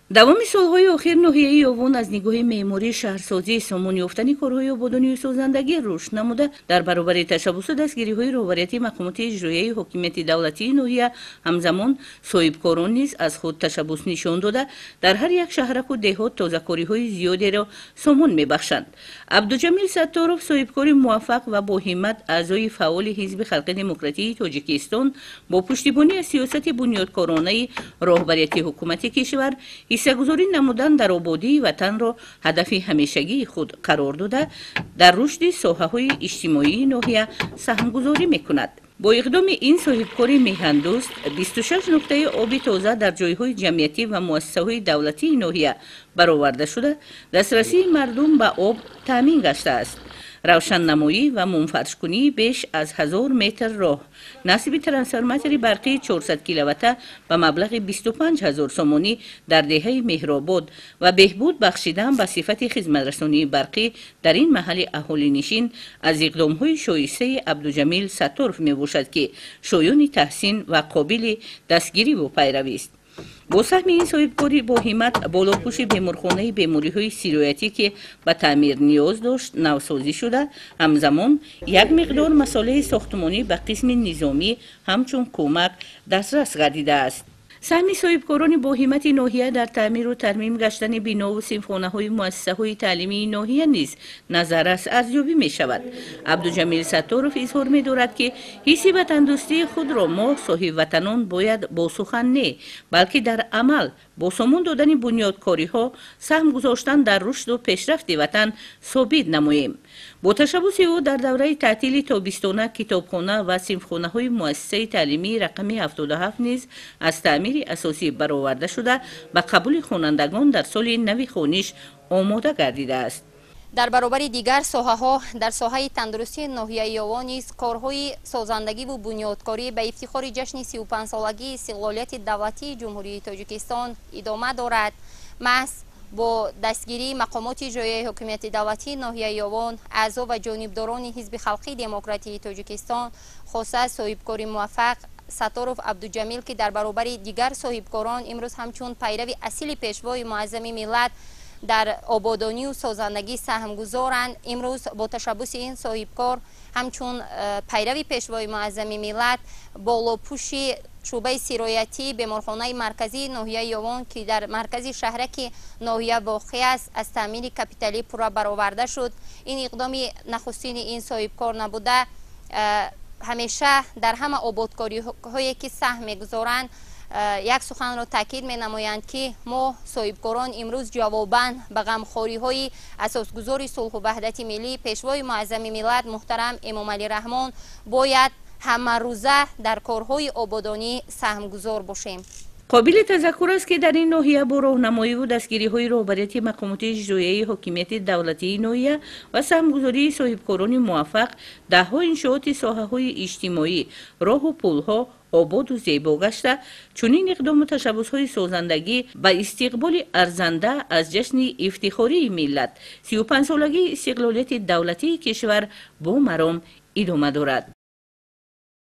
Давоми солҳои охир ноҳияи Ёвон аз нигоҳи меъмории шаҳрсозӣ, сомон ёфтани корҳои ободонию созандагӣ рушд намуда, дар баробари ташаббусу дастгириҳои роҳбарияти мақомоти иҷроияи ҳокимияти давлатии ноҳия, ҳамзамон соҳибкорон низ аз худ ташаббус нишон дода, дар ҳар як шаҳраку деҳот тозакориҳои зиёдеро сомон мебахшанд. Абдуҷамил Сатторов, соҳибкори муваффақ ва боҳиммат, аъзои фаъоли Ҳизби Халқи Демократии Тоҷикистон, бо пуштибонӣ аз сиёсати бунёдкоронаи роҳбарияти ҳукумати кишвар, ҳиссагузорӣ намудан дар ободии ватанро ҳадафи ҳамешагии худ қарор дода, дар рушди соҳаҳои иҷтимоии ноҳия саҳмгузорӣ мекунад. Бо иқдоми ин соҳибкори меҳандӯст 26 нуқтаи оби тоза дар ҷойҳои ҷамъиятӣ ва муассисаҳои давлатии ноҳия бароварда шуда, дастрасии мардум ба об таъмин гаштааст. Равшаннамоӣ ва мумфаршкунии беш аз 1000 метр роҳ, насби трансформатори барқии 400 киловата ба маблағи 25 ҳазор сомонӣ дар деҳаи Меҳробод ва беҳбуд бахшидан ба сифати хизматрасонии барқӣ дар ин маҳалли аҳолинишин аз иқдомҳои шоистаи Абдуҷамил Сатторов мебошад, ки шоёни таҳсин ва қобили дастгириву пайравист. Бо саҳми ин соҳибкори боҳиммат болопӯши беморхонаи бемориҳои сироятӣ, ки ба таъмир ниёз дошт, навсозӣ шуда, ҳамзамон як миқдор масолеҳи сохтмонӣ ба қисми низомӣ ҳамчун кӯмак дастрас гардидааст. Саҳми соҳибкорони боҳиммати ноҳия дар таъмиру тармим гаштани бинову синфхонаҳои муассисаҳои таълимии ноҳия низ назаррас арзёбӣ мешавад. Абдуҷамил Сатторов изҳор медорад, ки ҳисси ватандӯстии худро мо, соҳибватанон, бояд бо сухан не, балки дар амал бо сомон додани бунёдкориҳо, саҳм гузоштан дар рушду пешрафти ватан собит намоем. Бо ташаббуси ӯ дар давраи таътили тобистона китобхона ва синфхонаҳои муассисаи таълимии рақами 77 низ аз таъмири асосӣ бароварда шуда, ба қабули хонандагон дар соли нави хониш омода гардидааст. Дар баробари дигар соҳаҳо, дар соҳаи тандурустии ноҳияи Ёвон низ корҳои созандагиву бунёдкорӣ ба ифтихори ҷашни 35-солагии истиқлолияти давлатии Ҷумҳурии Тоҷикистон идома дорад. Маҳз бо дастгирии мақомоти иҷроияи ҳокимияти давлатии ноҳияи Ёвон, аъзо ва ҷонибдорони Ҳизби Халқии Демократии Тоҷикистон, хоса соҳибкори муваффақ Сатторов Абдуҷамил, ки дар баробари дигар соҳибкорон имрӯз ҳамчун пайрави асили пешвои муаззами миллат дар ободонию созандагӣ саҳмгузоранд, имрӯз бо ташаббуси ин соҳибкор ҳамчун пайрави пешвои муаззами миллат болопӯши шӯъбаи сироятии беморхонаи марказии ноҳияи Ёвон, ки дар маркази шаҳраки ноҳия воқеъ аст, аз таъмири капиталӣ пурра бароварда шуд. Ин иқдоми нахустини ин соҳибкор набуда, ҳамеша дар ҳама ободкориҳое ки саҳм мегузоранд, як суханро таъкид менамоянд, ки мо соҳибкорон имрӯз ҷавобан ба ғамхориҳои асосгузори сулҳу ваҳдати миллӣ, пешвои муаззами миллат муҳтарам Эмомалӣ Раҳмон бояд ҳамарӯза дар корҳои ободонӣ саҳмгузор бошем. Қобили тазаккур аст, ки дар ин ноҳия бо роҳнамоиву дастгириҳои роҳбарияти мақомоти иҷроияи ҳокимияти давлатии ноҳия ва саҳмгузории соҳибкорони муваффақ даҳҳо иншооти соҳаҳои иҷтимоӣ, роҳу пулҳо ободу зебо гашта, чунин иқдому ташаббусҳои созандагӣ ба истиқболи арзанда аз ҷашни ифтихории миллат, 35-солагии истиқлолияти давлатии кишвар бо маром идома дорад.